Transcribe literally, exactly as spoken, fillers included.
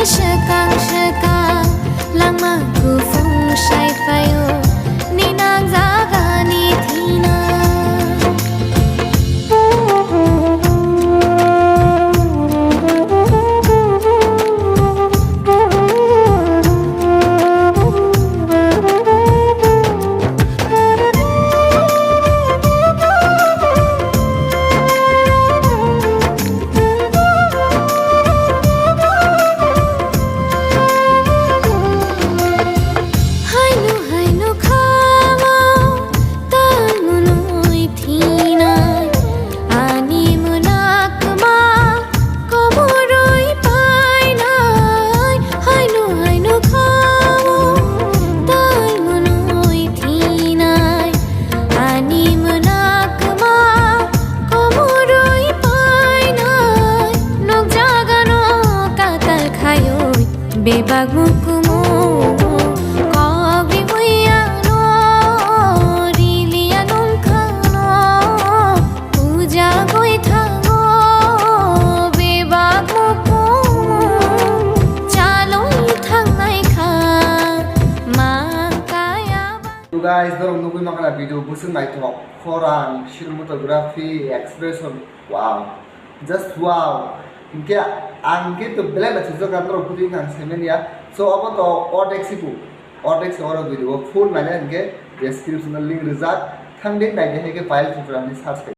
Swkang swkang langma kuphung sai phaio, ninang jagani thina. Haino haino khama tal munui thinai, ani mwnakma komoroi painai. Haino haino khama tal munui thinai, ani mwnakma komoroi painai. Nukjagano katal khayoi bebak mukumu, kok ribui ano riliya nungkhano, pujagoi thango bebak mukumu, chaloi thangnai kha ma kaya ba. So guys, norok nugui mankha video bwswk naithok, khorang, cinematography, expression, wow, just wow. Hinkhe ang khe to belai naithok jora norok bwtwi ang saimanya. So obo to ordek sibu, ordek se oro video full naina hinkhe description o link rijak, thangdi naidi hai khe Payal Tripura hinwi search khai.